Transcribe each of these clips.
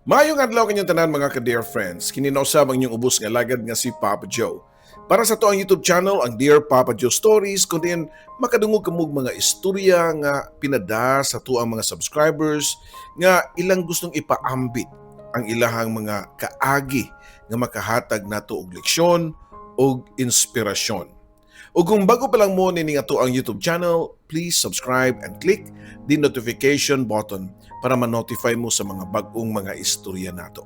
Maayong adlaw kanyong tanan, mga ka-dear friends. Kini na usab ang inyong ubos nga alagad nga si Papa Joe. Para sa atoang YouTube channel, ang Dear Papa Joe Stories, kung diin makadungog kamog mga istorya nga pinada sa atoang mga subscribers nga ilang gustong ipaambit ang ilahang mga kaagi nga makahatag nato og leksyon og inspirasyon. O kung bago pa lang mo nining atoang YouTube channel, please subscribe and click the notification button para ma-notify mo sa mga bag-ong mga istorya nato.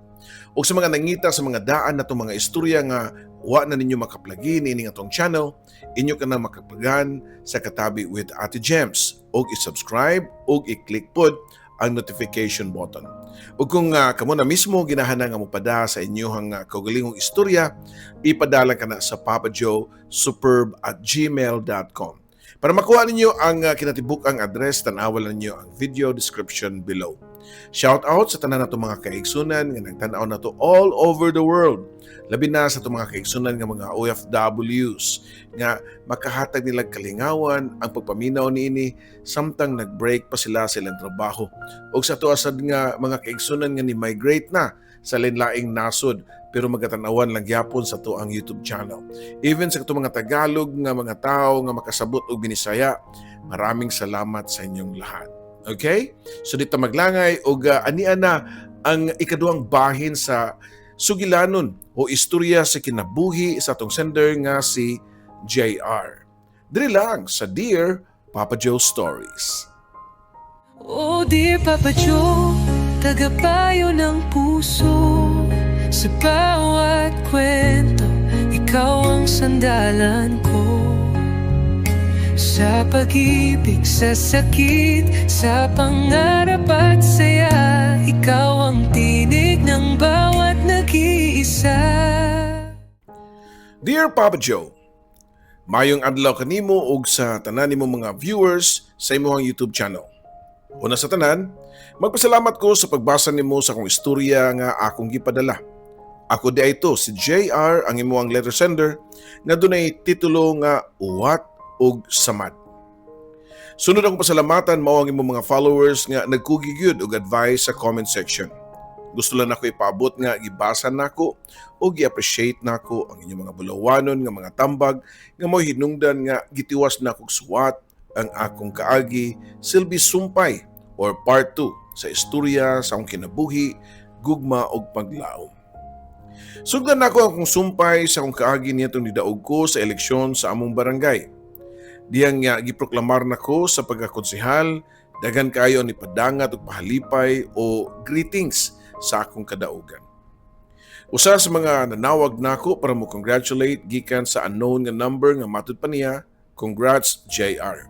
O sa mga nangita sa mga daan nato mga istorya nga wa na ninyo makaplagi nining atong channel, inyo ka na makaplagan sa Katabi with Ate Gems og i-subscribe og i-click pod ang notification button. O kung kamo na mismo ginahan nga mopada sa inyong kaugalingong istorya, ipadala ka na sa papajoesuperb@gmail.com. Para makuha ninyo ang kinatibuk-ang address, tanawa ninyo ang video description below. Shout out sa tanan nato mga kaigsunan nga nagtan-aw nato all over the world. Labi na sa atong mga kaigsunan nga mga OFWs nga makahatag nila kalingawan ang pagpaminaw niini samtang nag-break pa sila sa ilang trabaho. Og sa ato sad nga mga kaigsunan nga ni migrate na sa lain-laing nasod pero magatanawan lang gyapon sa atoang YouTube channel. Even sa atong mga Tagalog nga mga tao nga makasabot og Binisaya, maraming salamat sa inyong lahat. Okay? So dito maglangay og ania na ang ikaduhang bahin sa sugilanon o istorya sa kinabuhi sa atong sender nga si JR. Diri lang sa Dear Papa Joe Stories. Oh dear Papa Joe, tagapayo ng puso. Sa bawat kwento, ikaw ang sandalan ko. Sa pag-ibig, sa sakit, sa pangarap at saya, ikaw ang tinig ng bawat nag-iisa. Dear Papa Joe, maayong adlaw kanimo ug sa tanan nimo mga viewers sa imong YouTube channel. Una sa tanan, magpasalamat ko sa pagbasa nimo sa akong istorya nga akong gipadala. Ako diay to si JR, ang imong letter sender nga dunay titulo nga Uwat ug Samad. Sunod akong pasalamatan mao ang imong mga followers nga nagkugi gyud og advice sa comment section. Gusto lang nako ipaabot nga gibasa nako o gi-appreciate nako ang inyong mga bulawanon nga mga tambag nga mo hinungdan nga gitiwas nako og suwat ang akong kaagi silbi sumpay or part 2 sa istorya sa akong kinabuhi, gugma ug paglaom. Sugdan nako ang akong sumpay sa akong kaagi niadtong nidaog ko sa eleksyon sa among barangay. Diyang nga giproklamar nako sa pagkakonsehal, daghan kayo ni padangat ug pahalipay o greetings sa akong kadaugan. Usa sa mga nanawag nako para mo congratulate gikan sa unknown nga number nga matud pa niya, "Congrats, JR."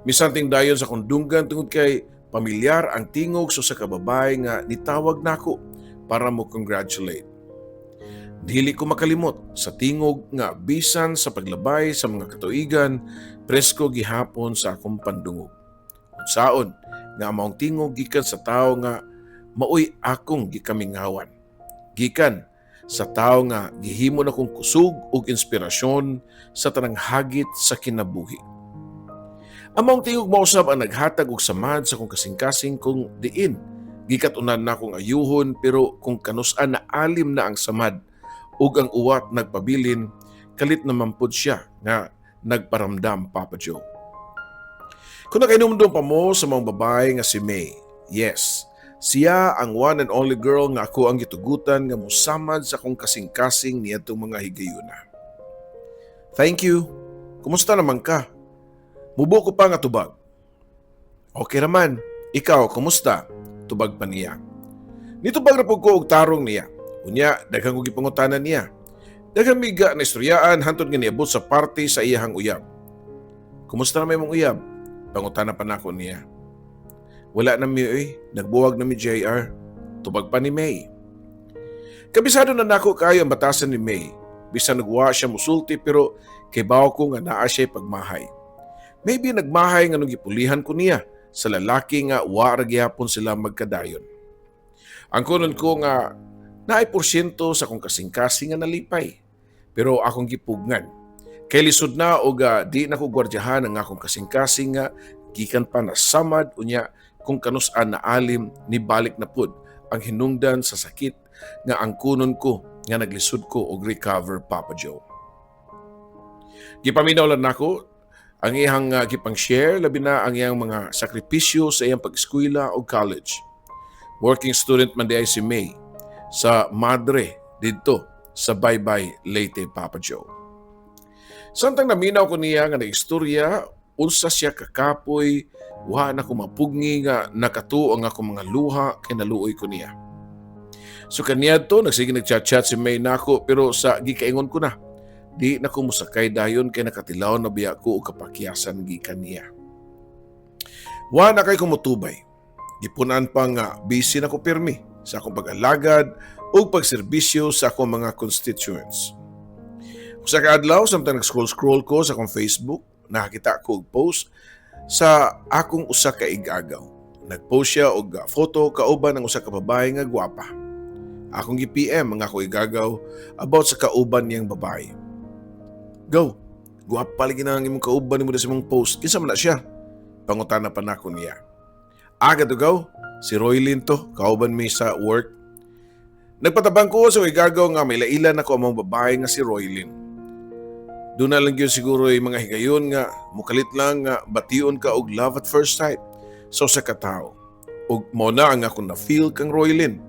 Misanting dayon sa akong dunggan tungod kay pamilyar ang tingog sa usa ka babae nga nitawag nako para mo congratulate. Dili ko makalimot sa tingog nga bisan sa paglabay sa mga katuigan, presko gihapon sa akong pandungog. Unsaon nga maong tingog gikan sa tawo nga maoy akong gikamingawan. Gikan sa tawo nga gihimo na kong kusog ug inspirasyon sa tanang hagit sa kinabuhi. Ang maong tingog mao usab ang naghatag og samad sa akong kasing-kasing kung diin gikat-unan na akong ayuhon, pero kung kanus-an na alim na ang samad ug ang uwat nagpabilin, kalit naman pud siya nga nagparamdam, Papa Joe. Kung nakainumdum pa mo sa mga babae nga si May, yes, siya ang one and only girl nga ako ang gitugutan nga musamad sa akong kasing-kasing niadtong mga higayuna. "Thank you. Kumusta naman ka?" Mubo ko pa nga tubag. "Okay raman. Ikaw, kumusta?" Tubag pa niya. Nitubag ra pud ko og tarong niya. Unya, daghang ko gipangutana niya. Daghang miga na istoryaan hantod nga niabot sa parte sa iyahang uyab. "Kumusta na may mong uyab?" Pangutana pa nako niya. "Wala na mi oy, nagbuwag na mi, JR." Tubag pa ni May. Kabisado na nako kaayo ang batasan ni May. Bisan nagwa siya musulti pero kibaw ko nga naa siya pagmahay. Maybe nagmahay nga nung gipulihan ko niya sa lalaki nga wa ra gihapon sila magkadayon. Ang kunon ko nga naay porsyento sa akong kasing-kasing nga nalipay. Pero akong gipugngan. Kay lisod na og di na ko gwardyahan ang akong kasing-kasing nga gikan pa na samad, unya kung kanus-an na alim ni balik na pud ang hinungdan sa sakit nga angkunon ko nga naglisod ko og recover, Papa Joe. Gipaminaw lang nako ang iyang gipang share, labi na ang iyang mga sakripisyo sa iyang pag-eskwela o college. Working student man diay si May sa Madre didto sa Baybay, Leyte, Papa Joe. Samtang naminaw ko niya nga naistorya unsa siya kakapoy, wa na ko mapugni nga nakatuo ang akong mga luha kay naluoy ko niya. So kaniadto nagsige nagchat-chat si May nako, pero sa gikaingon ko na, di na ko mosakay dayon kay nakatilaw na biya ko og kapakyasan gikan niya. Wa na kay kumutubay. Gipunan pa nga busy na ko pirmi sa akong pag-alagad ug pagserbisyo sa akong mga constituents. Usa ka adlaw, samtang nag-scroll-scroll ko sa akong Facebook, nakakita ko og post sa akong usa ka igagaw. Nag-post siya og photo kauban ang usa ka babae nga gwapa. Akong gi-PM ang ako igagaw about sa kauban niyang babae. "Go, gwapa lagi na ang imong kauban nimo sa imong post. Kinsa man na siya?" Pangutana pa nako niya. "Aga to go, si Roylin to, kauban mi sa work." Nagpatabang ko sa igagaw nga may lailan ako among babae nga si Roylin. Doon na lang yun siguro yung mga higayon nga mukalit lang nga bation ka og love at first sight sa usa ka tawo. Ug mao na ang ako na feel kang Roylin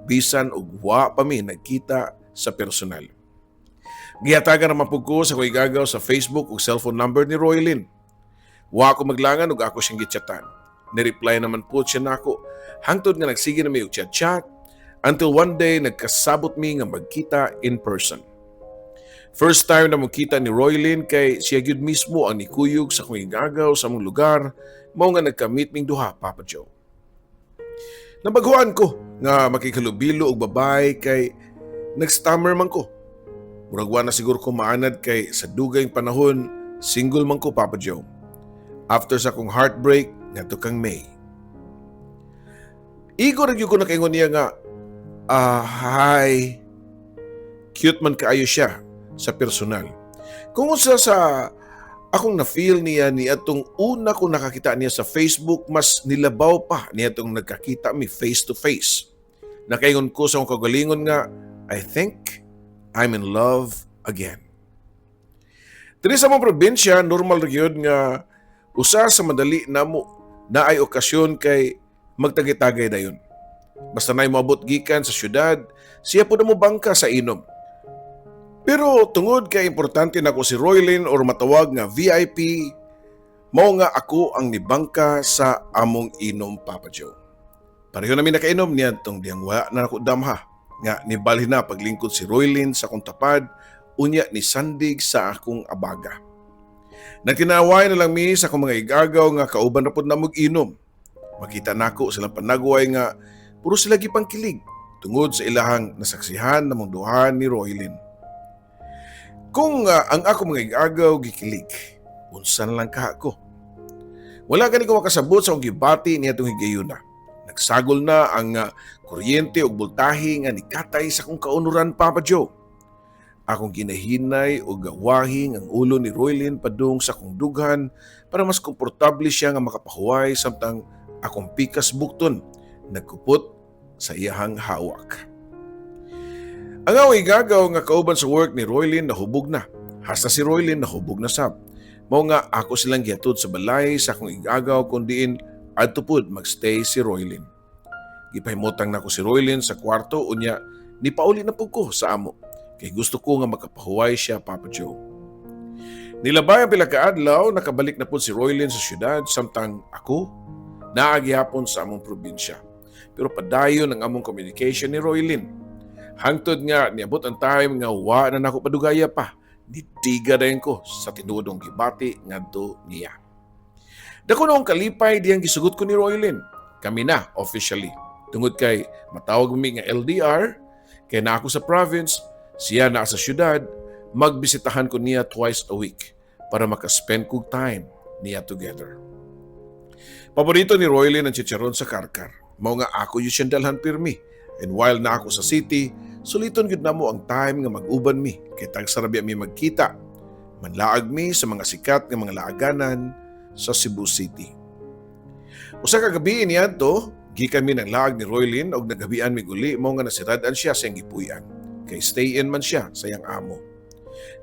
bisan og wa pa mi nagkita sa personal. Gihatagan naman pud ko sa akong igagaw sa Facebook ug cellphone number ni Roylin. Wa ko maglangan ug ako siyang gichatan. Ni-reply naman po siya nako hangtod nga nagsige na mi og chat-chat until one day nagkasabot mi nga magkita in person. First time na mokita ni Roylin kay siya gyud mismo ang nikuyog sa akong igagaw sa among lugar, mao nga nagka-meet ming duha, Papa Joe. Nabaghuan ko nga makikalubilo og babae kay nag-stammer man ko. Murag wa na siguro ko maanad kay sa dugay panahon single man ko, Papa Joe. After sa akong heartbreak ngadto kang May. Igo ra gyud ko nakaingon niya nga, "Ah, hi." Cute man kaayo siya sa personal. Kung unsa sa akong na-feel niya ni atong una ko nakakita niya sa Facebook, mas nilabaw pa niya atong nagkakita mi face to face. Nakaingon ko sa akong kagalingon nga, "I think I'm in love again." Diri sa among probinsya, normal ra gyud nga usa sa madali namo na ay okasyon kay magtagay-tagay dayon. Basta na'y moabot gikan sa syudad, siya po na mo bangka sa inom. Pero tungod kay importante nako si Roylin or matawag nga VIP, mao nga ako ang nibangka sa among inom, Papa Joe. Pareho namin nakainom niya tong diyang wa na nako damha nga nibalhin na paglingkod si Roylin sa akong tapad, unya ni sandig sa akong abaga. Nagtinaway na lang mi sa akong mga igagaw nga kauban na pud na inom. Makita nako silang panagway nga puro sila gipangkilig tungod sa ilahang nasaksihan na mong duha ni Roylin. Kung ang ako mga igagaw gikilig, unsa na lang kaha ko? Wala gani ko makasabot sa akong gibati niya itong higayuna. Nagsagol na ang kuryente ug boltahe nga nikatay sa akong kaunuran, Papa Joe. Akong ginahinay og gawahing ang ulo ni Roylin padung sa akong dughan para mas komportable siya nga makapahuway samtang akong pikas bukton nagkupot sa iyahang hawak. Ang away gagaw nga kauban sa work ni Roylin nahubog na. Hasta si Roylin nahubog na sab. Mao nga ako silang gihatod sa balay sa akong igagaw kung diin adto pud magstay si Roylin. Gipahimutang nako si Roylin sa kwarto, unya nipauli na pud ko sa amo kay gusto ko nga makapahuway siya, Papa Joe. Nilabay ang pila ka adlaw, nakabalik na pud si Roylin sa syudad samtang ako naa gihapon sa among probinsya. Pero padayon ang among communication ni Roylin. Hangtod nga niabot ang time nga wa na nako padugaya pa. Nidiga dayon ko sa tinuodong gibati ngadto niya. Dako na akong kalipay diyang gisugot ko ni Roylin. Kami na officially. Tungod kay matawag mi nga LDR, kay na ako sa province, siya naa sa syudad, magbisitahan ko niya twice a week para makaspend kog time niya together. Paborito ni Roylin ang chicharon sa Carcar. Mao nga ako yung siyang dalhan pirmi. And while na ako sa city, suliton gyud namo ang time nga mag-uban mi kay tagsa ra biya mi magkita. Manlaag mi sa mga sikat nga mga laaganan sa Cebu City. Usa ka gabi niadto, Gikan mi ng laag ni Roylin og naghabian mi guli, mao nga nasirad-an siya sa iyang gipuy-an. Kay stay in man siya sa iyang amo.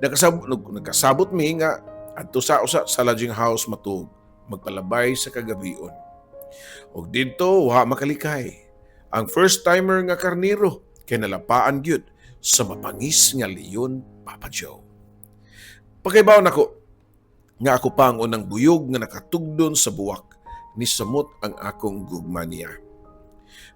Nagkasabot mi nga adto sa usa sa lodging house matug magpalabay sa kagabion. Og didto wa makalikay ang first timer nga karniro kay nalapaan gyud sa mapangis nga leon, Papa Joe. Pagkaibaw nako nga ako pa ang unang buyog nga nakatugdon sa buwak, ni samot ang akong gugma niya.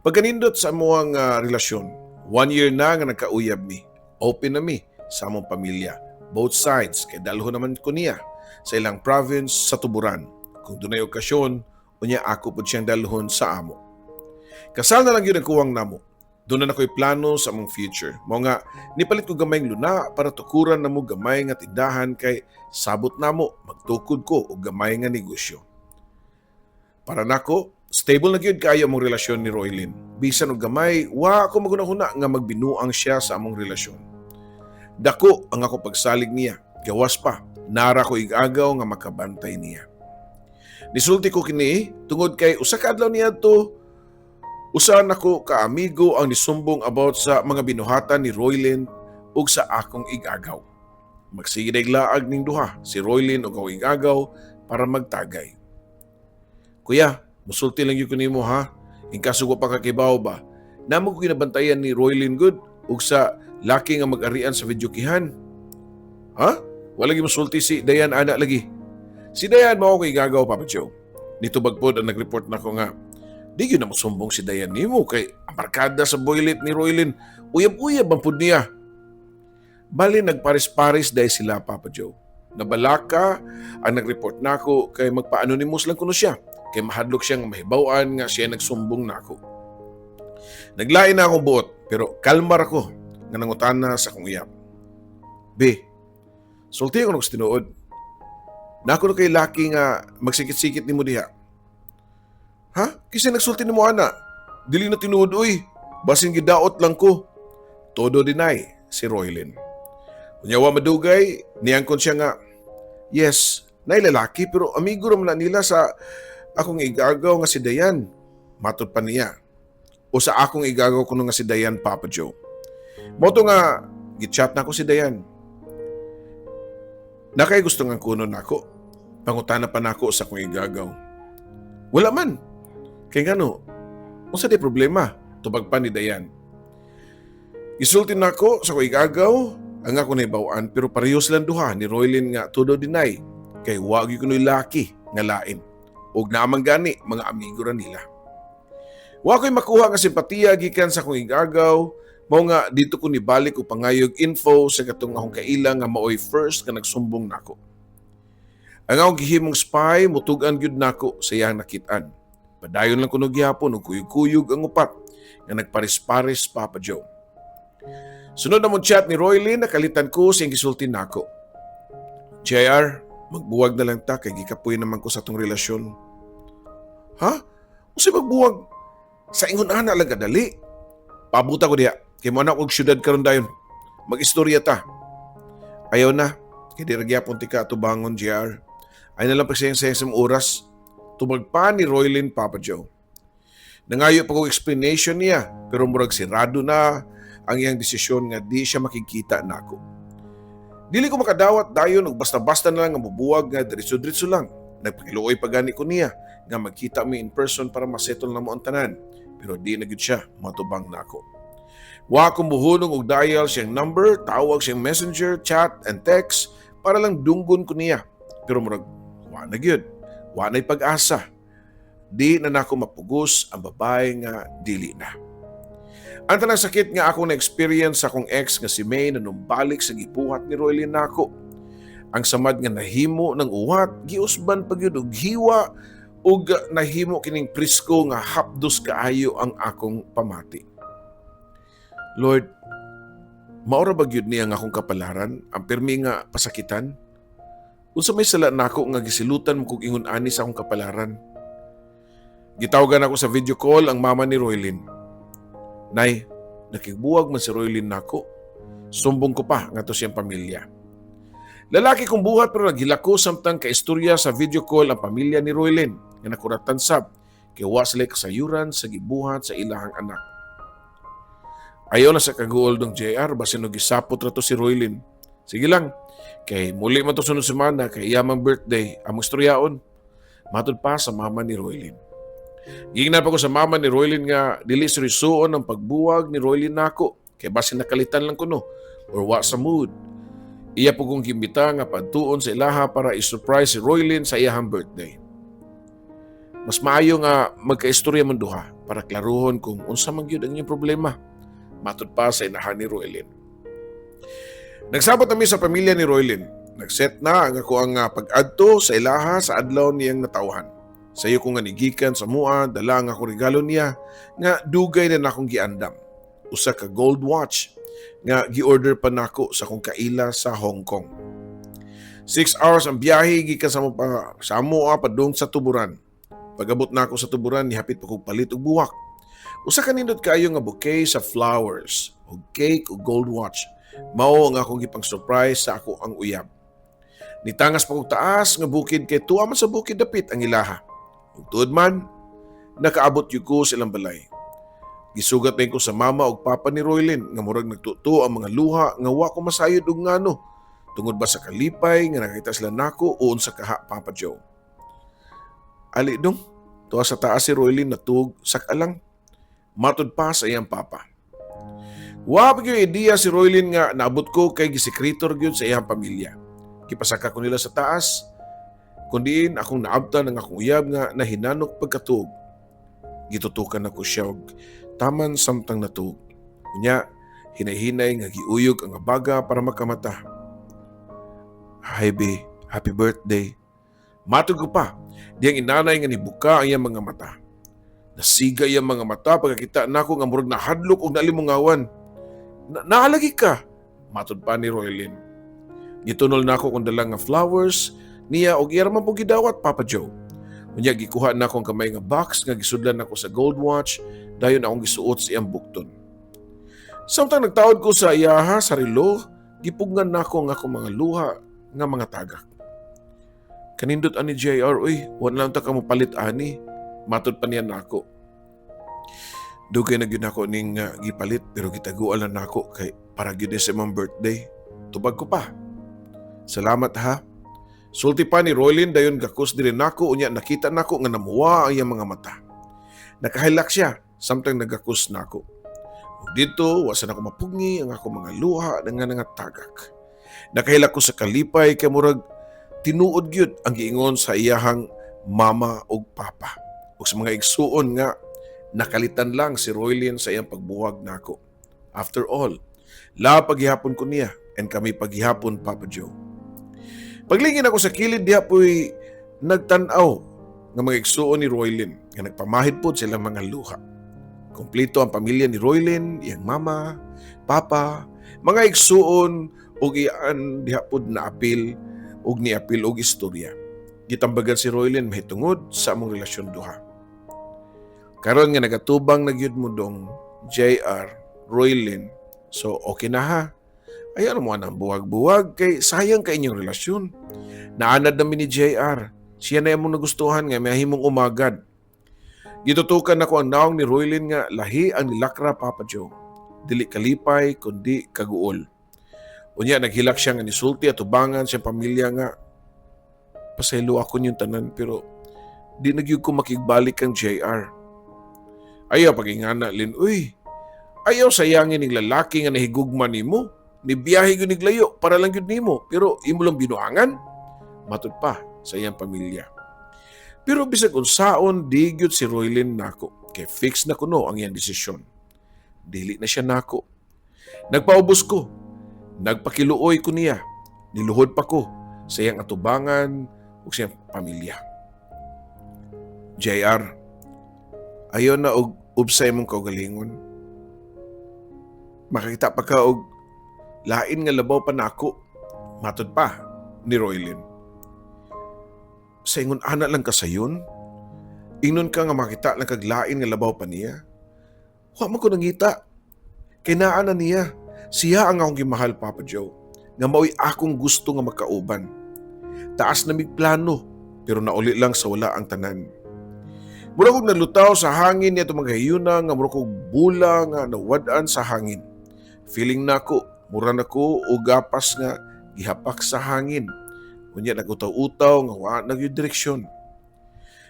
Pagkanindot sa amuang relasyon, one year na nga nagkauyab mi. Open na mi sa among pamilya. Both sides, kay dalho naman ko niya sa ilang province sa Tuburan. Kung dunay okasyon, unya ako pud siyang dalhon sa amo. Kasal na lang gyud ang kuwang namo. Doon na ako'y plano sa among future. Mao nga, nipalit ko gamayng luna para tukuran na mo gamay nga tindahan kay sabot namo magtukod ko og gamay nga negosyo. Para nako, stable na gyud kaayo among relasyon ni Roylin. Bisan og gamay, wa ako magunahuna nga magbinuang siya sa among relasyon. Dako ang ako pagsalig niya. Gawas pa, nara ko igagaw nga makabantay niya. Nisulti ko kini tungod kay usa ka adlaw niadto, usa nako ka amigo ang nisumbong about sa mga binuhatan ni Roylin ug sa akong igagaw. Magsige laag ning duha, si Roylin ug akong igagaw, para magtagay. "Kuya, musulti lang gyud ko nimo ha. In kaso ko pa kakibaw ba? Namo ko ginabantayan ni Roylin gud ug sa laki nga mag-arian sa videokehan." "Ha?" Wala lagi musulti si Dayan ana lagi. Si Dayan mao ko igagaw, Papa Joe. Nitubag pod ang nag-report nako nga di gyud na mosumbong si Dayan nimo kay ang barkada sa boylet ni Roylin, uyab-uyab ang pud niya. Bali nagpares-pares dahil sila, Papa Joe. Nabalaka ang nag-report nako kay magpa-anonymous lang kuno siya kay mahadlok siya nga mahibaw-an nga siya nagsumbong nako. Naglain na akong buot pero kalmar ako nga nangutana sa akong uyab. "Be, sulti ako sa tinuod. Nako na kay laki nga magsikit-sikit nimo diha." "Ha? Kinsa nagsulti nimo ana? Dili na tinuod oy. Basin gidaot lang ko." Todo deny si Roylin. Unya wa madugay, niangkon siya nga, "Yes, nay lalaki pero amigo ra man na nila sa akong igagaw nga si Dayan." Matod pa niya. O sa akong igagaw kuno nga si Dayan, Papa Joe. Mao to nga, gichat na ko si Dayan. "Nakay gusto nga kuno nako?" Pangutana pa nako sa akong igagaw. "Wala man. Kay ngano? Unsa di problema?" Tubag pa ni Dayan. Isulti nako sa akong igagaw ang ako nahibaw-an pero pareho silang duha ni Roylin nga todo deny kay wa gyud kuno'y laki nga lain. Ug naman gani mga amigo ra nila. Wa ko'y makuha nga simpatiya gikan sa akong igagaw, mao nga dito ko nibalik og pangayog info sa katong akong kaila nga maoy first nga nagsumbong nako. Ang akong gihimong spy mutug-an gyud nako sa iyang nakit-an. Padayon lang kuno gihapon og kuyog-kuyog ang upat nga nagpares-pares, Papa Joe. Sunod na mong chat ni Roylin, nakalitan ko sa iyang gisulti nako. "JR, magbuwag na lang ta kay gikapoy naman ko sa atong relasyon." "Ha? Unsay magbuwag? Sa ingon ana lang kadali? Pabuta ko diha. Kay mo anak og syudad karon dayon. Mag-istorya ta." "Ayaw na. Kay di ra gyapon tika atubangon, JR. Ay na lang pagsayang-sayang sa imong oras." Tubag pa ni Roylin, Papa Joe. Nangayo pa kong explanation niya pero murag sirado na ang iyang desisyon nga di siya makikita nako. Dili ko makadawat dayon og basta-basta na lang ang bubuwag nga diretso-diretso lang. Nagpakiluoy pa gani ko niya nga magkita mi in person para masettle na mo ang tanan. Pero di na gyud siya matubang nako. Wa ko muhunong og dial siyang number, tawag siyang Messenger, chat and text para lang dunggon ko niya. Pero murag wa na gyud. Wa na'y pag-asa. Di na nako mapugos ang babae nga dili na. Ang tanang sakit nga ako na-experience sa akong ex nga si May na numbalik sa gipuhat ni Roylin nako. Ang samad nga nahimo ng uwat, giusban pa gyud og hiwa ug nahimo kining presko nga hapdos kaayo ang akong pamati. Lord, maura ba gyud niya ang akong kapalaran, ang pirmi nga pasakitan? Unsa may sala nako nga gisilutan mo kog ingon ani sa akong kapalaran? Gitawagan ako sa video call ang mama ni Roylin. "Nay, nakigbuwag man si Roylin nako. Sumbong ko pa ngadto siyang pamilya." Lalaki kong buhat pero naghilak ko samtang kaistorya sa video call ang pamilya ni Roylin nga nakuratan sab Kay wa sila kasayuran sa gibuhat sa ilahang anak. Ayaw na sa kaguol, dong JR, basin og gisapot ra to si Roylin. Sige lang, kay muli man to sunod semana kay iya mang birthday, among istoryaon. Matud pa sa mama ni Roylin. Giingnan pa ko sa mama ni Roylin nga dili seryosoon ang pagbuwag ni Roylin nako kay basin nakalitan lang kuno or wa sa mood. Iya po kong gimbita nga padtuon sa ilaha para i-surprise si Roylin sa iyahang birthday. Mas maayo nga magkaistorya man duha para klaruhon kung unsa man gyud ang inyong problema. Matud pa sa inahan ni Roylin. Nagsabot kami sa pamilya ni Roylin. Nagset na ang ako ang pag-adto sa ilaha sa adlaw niyang natawhan. Sayo ko nga nigikan sa mua, dala ang ako regalo niya nga dugay na nakong giandam. Usa ka gold watch nga gi-order pa nako sa akong kaila sa Hong Kong. 6 hours ang biyahe gikan sa mo pa sa amoa padung sa Tuburan. Pag-abot nako sa Tuburan, nihapit pa kog palit og buwak. Usa ka nindot kaayo nga bouquet sa flowers, ug cake ug gold watch. Mao ang akong gipang surprise sa ako ang uyab. Nitangas pa kog taas nga bukid kay tuwa man sa bukid dapit ang ilaha. Ug tuod man, nakaabot gyud ko sa ilang balay. Gisugat ko sa mama ug papa ni Roylin nga murag nagtuto ang mga luha nga wa ko masayod og ngano. Tungod ba sa kalipay nga nakita sila nako o unsa kaha, Papa Joe. "Ali dong, tuwa sa taas si Roylin natug sakalang." Matud pa sa iyang papa. Wa pa gyud ideya si Roylin nga naabot ko kay gisekreto gyud sa iyang pamilya. Gipasaka ko nila sa taas, kundiin akong naabtan ang akong uyab nga nahinanok pagkatuog. Gitutukan nako siya og taman samtang natuog. Unya, hinay-hinay nga giuyog ang abaga para makamata. "Hi, be. Happy birthday." Matod ko pa, diyang inanay nga nibuka ang iyang mga mata. Nasiga iyang mga mata pagkakita nako nga murag nahadlok og nalimungawan. "Na naalagi ka," matod pa ni Roylin. Gitunol nako kung dala nga flowers niya og iya man pong gidawat, Papa Joe. Unya gikuha nako ang kamay nga box nga gisudlan nako sa gold watch, dayon akong gisuot sa iyang bukton. Samtang nagtaod ko sa iyaha sa relo, gipugngan nako ang akong mga luha nga mga tagak. "Kanindot ani, JR, uy, wala lang ta ka mopalit ani," matod pa niya nako. "Dugay na gyud nako ning gipalit pero gitaguan lang nako kay para gyud ni sa imong birthday." Tubag ko pa. "Salamat ha." Sulti pa ni Roylin, dayon gakus diri nako, unya nakita nako nga namuwa ang iyang mga mata. Nakahilak siya samtang nagakus nako. Ug dito wa sa nako mapugngi ang ako mga luha nga nangatagak. Nakahilak ko sa kalipay kay murag tinuod gyud ang giingon sa iyahang mama ug papa ug sa mga igsuon nga nakalitan lang si Roylin sa iyang pagbuwag nako. After all, la paghihapon ko niya and kami paghihapon, Papa Joe. Paglingin ako sa kilid, diha po'y nagtan-aw nga mga igsuon ni Roylin nga nagpamahid pod silang mga luha. Kompleto ang pamilya ni Roylin, iyang mama, papa, mga igsuon ug iyan diha pod naapil ug niapil og istorya. Gitambagan si Roylin mahitungod sa among relasyon duha. "Karon nga nagatubang na gyud mo dong JR, Roylin, so okay na ha. Ayaw mo nang buwag-buwag kay sayang kay inyong relasyon. Naanad namin ni JR. Siya na imong nagustuhan nga mahimong umagad." Gitutukan nako ang naong ni Roylin nga lahi ang nilakra, Papa Joe. Dili kalipay kundi kaguol. Unya naghilak siya nga nisulti at tubangan siyang pamilya nga, "Pasaylo ako niyong tanan pero di na gyud ko makigbalik kang JR." "Ayaw pag-ingana, Lin, uy. Ayaw sayangin ning lalaki nga nahigugma nimo. Nibiyahe gyud niglayo para lang gyud nimo pero imo lang binuangan." Matud pa sa iyang pamilya. Pero bisag unsaon, di gyud si Roylin nako kay fix na kuno ang iyang desisyon. Dili na siya nako. Nagpaubos ko. Nagpakiluoy ko niya. Niluhod pa ko sa iyang atubangan ug sa iyang pamilya. "JR, ayaw na og ubsa imong kaugalingon. Makakita pa ka og lain nga labaw pa nako," matod pa ni Roylin. "Sa ingon ana lang ka sayon, ingnon ka nga makita lang kag lain nga labaw pa niya. Wa man ko nangita. Kay naa na niya. Siya ang akong gimahal, Papa Joe, nga mao'y akong gusto nga makauban. Taas na mig plano, pero nauli lang sa wala ang tanan." Mura kog nalutaw sa hangin niya mga higayuna nga mura kog bula nga nawad-an sa hangin. Feeling nako, mura na ko og gapas nga gihapak sa hangin. Unya nagutaw-utaw nga wa na gyud direksyon.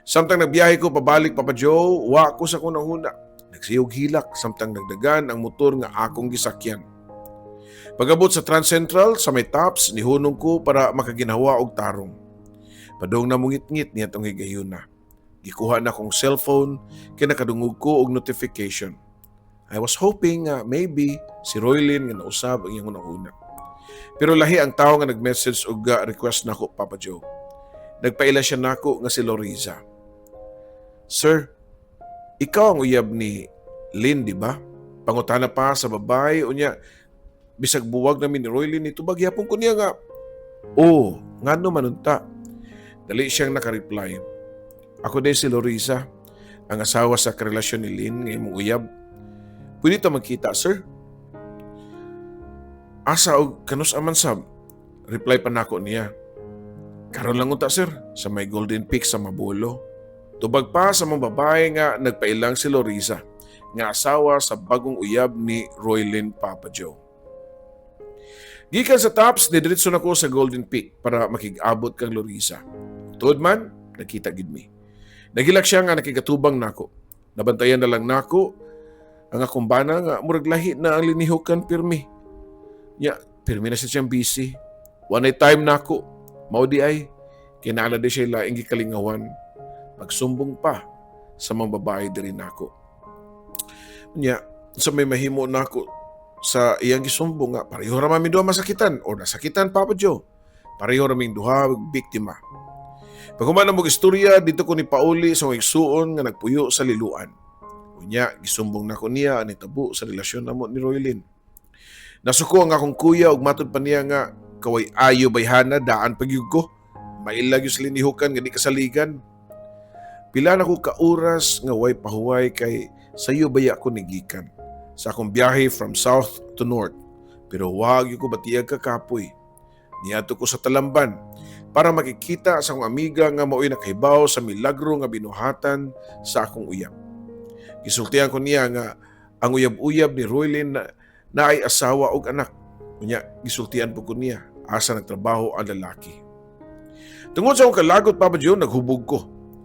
Samtang nagbiyahe ko pabalik, Papa Joe, wa ko sa hunahuna. Nagsiyog hilak samtang nagdagan ang motor nga akong gisakyan. Pagabot sa Transcentral sa may Tops, nihunong ko para makaginhawa og tarong. Padong na mungit-ngit niya tong higayuna. Gikuha na akong cellphone kay nakadungog ko og notification. I was hoping nga maybe si Roylin nga nausab ang iyang una-una. Pero lahi ang tao nga nag-message og request nako, Papa Joe. Nagpaila siya nako nga si Loriza. "Sir, ikaw ang uyab ni Lynn, di ba?" Pangutana pa sa babae, unya bisag buwag namin ni Roylin, nitubag gyapon ko niya nga, "Oh, ngano man unta?" Dali siyang naka-reply. "Ako din si Lorisa, ang asawa sa karelasyon ni Lynn nga imong uyab. Pwede ta magkita, sir?" "Asa og kanus aman sab?" Reply pa nako niya. "Karon lang unta, sir, sa may Golden Peak sa Mabolo." Tubag pa sa mga babae nga nagpailang si Lorisa, nga asawa sa bagong uyab ni Roylin, Papa Joe. Gikan sa Tops, nidiretso na ko sa Golden Peak para makig-abot kang Lorisa. Tuod man, nakita gid mi. Nagilak siya nga nakigatubang nako. Nabantayan na lang nako ang akong bana nga murag lahi na ang linihukan pirmi. Nya, pirmi na siya siyang busy. Walay time nako. Mao di ay, kinala di siya laing gikalingawan. Magsumbong pa sa mga babae diri nako. Nya, sa may mahimo nako sa iyang gisumbong nga pareho ra man mi duha masakitan o nasakitan, Papa Joe. Pareho ra ming duha biktima. Paghuman na mong istorya, dito ko ni pauli sa akong igsuon nga nagpuyo sa Liloan. Unya, gisumbong nako niya ang nitabo sa relasyon namo ni Roylin. Nasuko ang akong kuya ug matod pa niya nga kaway ayo bayhana, daan pagyud ko. Mailag yung sa linihukan nga di kasaligan. Pila na ko ka oras nga way pahuway kay sayo baya ko nigikan sa akong biyahe from south to north. Pero wag ko batiag kakapoy. Niadto ko sa Talamban para makikita sa akong amiga nga mao'y nakahibaw sa milagro nga binuhatan sa akong uyab. Gisultihan ko niya nga ang uyab-uyab ni Roylin na ay asawa og anak. Unya, gisultihan po ko niya asa nagtrabaho ang lalaki. Tungod sa akong kalagot, Papa Joe, naghubog ko.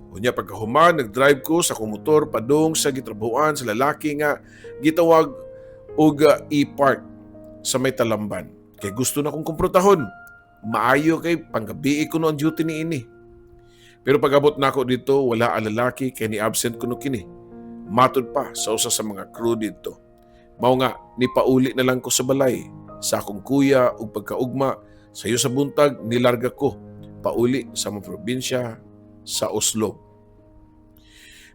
Unya pagkahuman, nagdrive ko sa akong motor padung sa gitrabahoan sa lalaki nga gitawag og e-park sa may Talamban. Kay gusto na kong kumprotahon. Maayo kay panggabi ko no ang duty ni ini. Pero pag-abot nako dito, wala ang lalaki kay ni absent kuno kini. Matod pa sa usa sa mga crew dito. Mao nga nipauli na lang ko sa balay sa akong kuya ug pagkaugma sayo sa buntag nilarga ko pauli sa mga probinsya sa Oslob.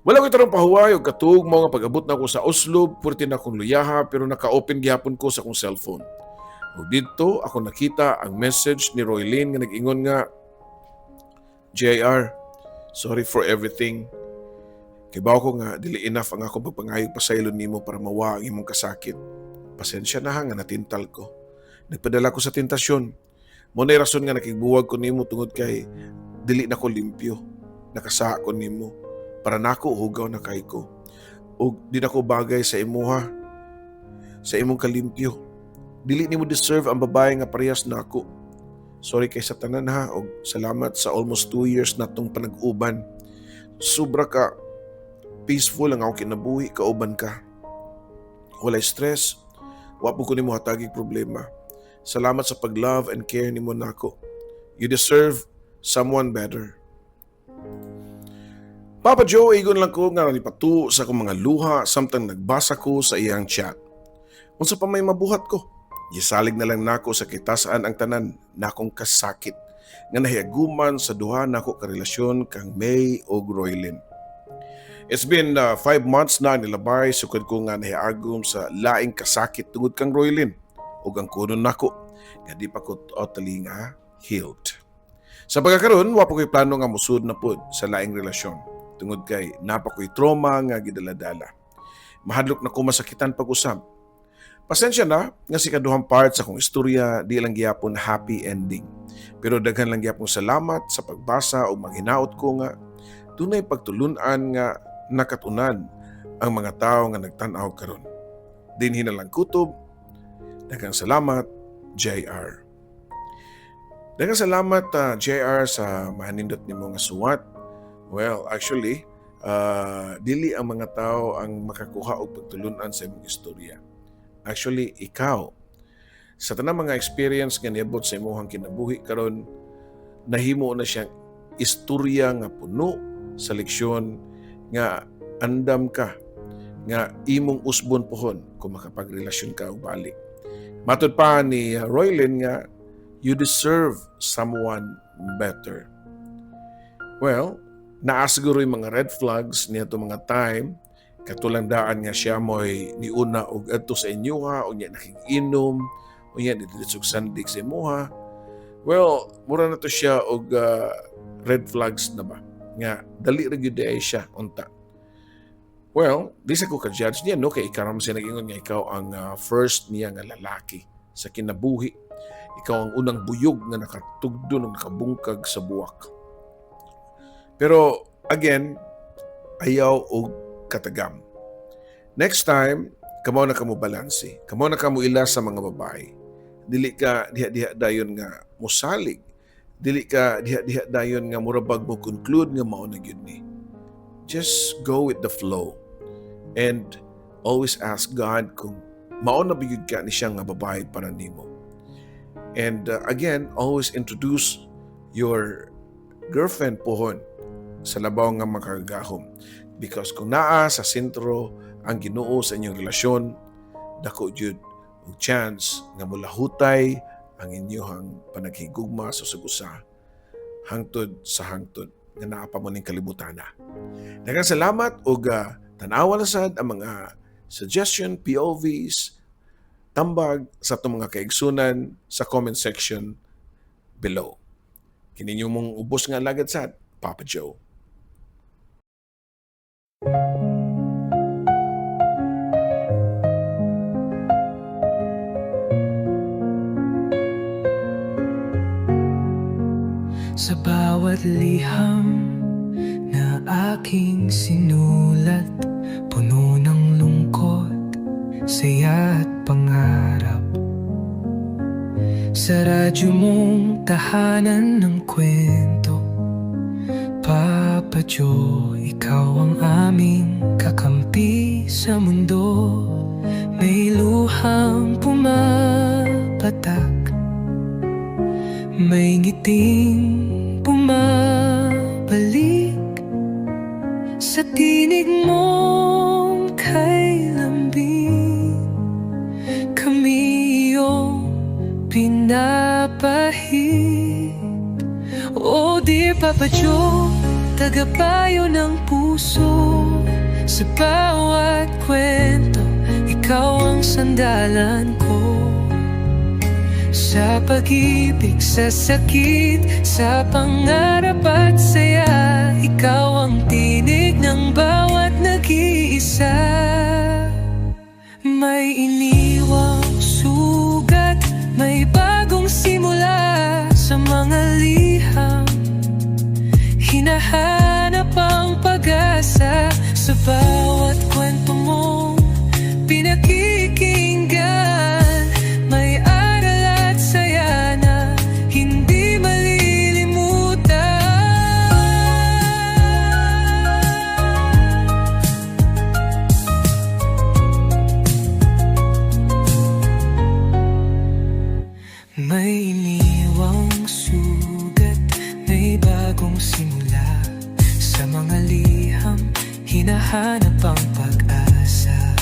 Wala ko tarong pahuway og katuog, mao nga pag-abot na ko sa Oslob, purti na akong luyaha, pero naka-open gihapon ko sa akong cellphone. Ug didto ako nakita ang message ni Roylene nga nag-ingon nga, "JR, sorry for everything. Kibaw ko nga dili enough ang akong pagpangayog pasaylo nimo para mawa ang imong kasakit. Pasensya na ha nga natintal ko. Nagpadala ko sa tentasyon. Mo na rason nga nakigbuwag ko nimo tungod kay dili na ko limpyo. Nakasa ko nimo. Para nako hugaw na kay ko. Ug di na ko bagay sa imuha, sa imong kalimpyo. Dili nimo deserve ang babae nga parehas nako. Sorry kay sa tanan ha og salamat sa almost 2 years na tong panag-uban. Sobra ka peaceful ang akong kinabuhi kauban ka. Walay stress, wa po ko nimo hatagig problema. Salamat sa pag-love and care nimo nako. You deserve someone better." Papa Joe, igon lang ko nga nipatuo sa akong mga luha samtang nagbasa ko sa iyang chat. Unsa pa may mabuhat ko? Gisalig na lang nako sa kitasaan ang tanan nakong kasakit nga nahiaguman sa duha nako karelasyon kang May ug Roylin. It's been 5 months na nilabay sukad ko nga nahiagom sa laing kasakit tungod kang Roylin ug ang kunon nako nga di pa ko totally nga healed. Sa pagkakaron, wa pa ko'y plano nga musud na pud sa laing relasyon tungod kay naa pa ko'y trauma nga gidaladala. Mahadlok na ko masakitan pag-usab. Pasensya na nga sa ikaduhang part sa akong istorya di lang gyapon happy ending. Pero daghan lang gyapon salamat sa pagbasa ug maghinaot ko nga dunay pagtulunan nga nakatunan ang mga tao nga nagtan-aw karon. Dinhi na lang kutob. Daghang salamat, JR. Daghang salamat, JR, sa mahanindot nimo nga suwat. Well, actually, dili ang mga tao ang makakuha og pagtulunan sa imong istorya. Actually, ikaw. Sa tanang mga experience nga niabot sa imong kinabuhi karon, nahimo na siyang istorya nga puno sa leksyon nga andam ka nga imong usbon pohon kung makapagrelasyon ka og balik. Matud pa ni Roylin nga you deserve someone better. Well, naa siguro yung mga red flags niya mga time, katulang daan nga siya mo'y niuna og adto sa inyoha, o niya nakig-inom, o niya didiretso og sandig sa imuha. Well, mura na to siya og red flags na ba? Nga dali ra gyud ay siya unta. Well, di sa ko ka-judge niya, no? Kay ikaw naman siya nag-ingon nga ikaw ang first niya nga lalaki sa kinabuhi. Ikaw ang unang buyog nga nakatugdo ng nakabungkag sa buwak. Pero again, ayaw og katagam. Next time, kamo na kamo balanse. Kamo na kamo ila sa mga babae. Dili ka diha-diha dayon nga musalig. Dili ka diha-diha dayon nga murabag mo conclude nga mao na gyud ni. Just go with the flow. And always ask God kung mao na ba gyud ka ni siya nga babae para nimo. And again, always introduce your girlfriend pohon sa labaw nga makagagahom. Because kung naa sa sentro ang Ginoo sa inyong relasyon, dako jud og chance nga mulahutay ang inyong panaghigugma sa usag-usa hangtod sa hangtod nga naa pa mo ning kalibutan na. Daghang salamat ug tan-awa na sad ang mga suggestion, POVs, tambag sa atong mga kaigsunan sa comment section below. Kini mong ubos nga alagad sad, Papa Joe. Sa bawat liham na aking sinulat, puno ng lungkot, saya at pangarap. Sa radyo mong tahanan ng kwento, Papa Joe, ikaw ang aming kakampi sa mundo. May luhang pumapatak, may ngiting bumabalik. Sa tinig mong kay lambing, kami iyong pinapahid. Oh dear Papa Joe, tagapayo ng puso. Sa bawat kwento, ikaw ang sandalan ko. Sa pag-ibig, sa sakit, sa pangarap at saya, ikaw ang tinig ng bawat nag-iisa. May iniwang sugat, may bagong simula. Sa mga liham, hinahanap ang pag-asa. Sa bawat kwento mong pinakikinggan, may aral at saya na hindi malilimutan. May iniwang sugat, may bagong simula. Sa mga liham, hinahanap ang pag-asa.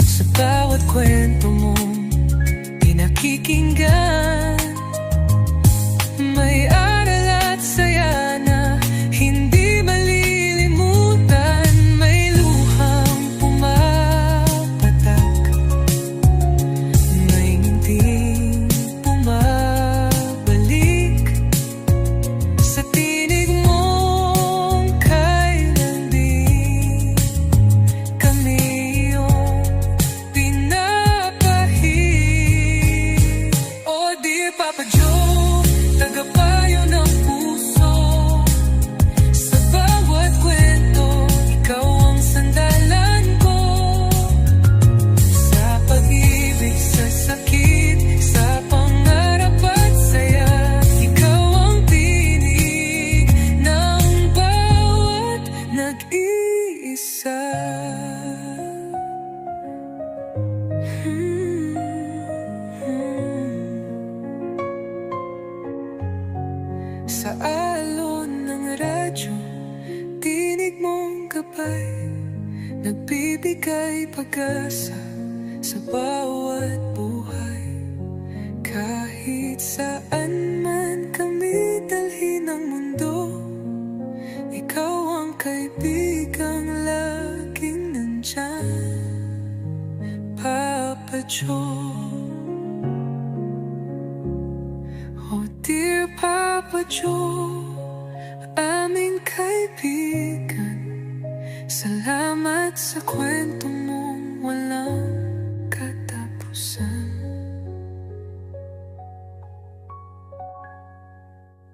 Sa bawat kwento mong pinakikinggan, may aral at saya na hindi malilimutan. May luhang pumapatak, may ngiting bumabalik. Sa tinig mong kay lambing, kami iyong pinapahid. Oh Sa alon ng radyo, tinig mong gabay, nagbibigay pag-asa sa bawat buhay. Kahit saan man kami dalhin ng mundo, ikaw ang kaibigang laging nandyan, Papa Joe. Oh dear Papa Joe, aming kaibigan, salamat sa kwento mong walang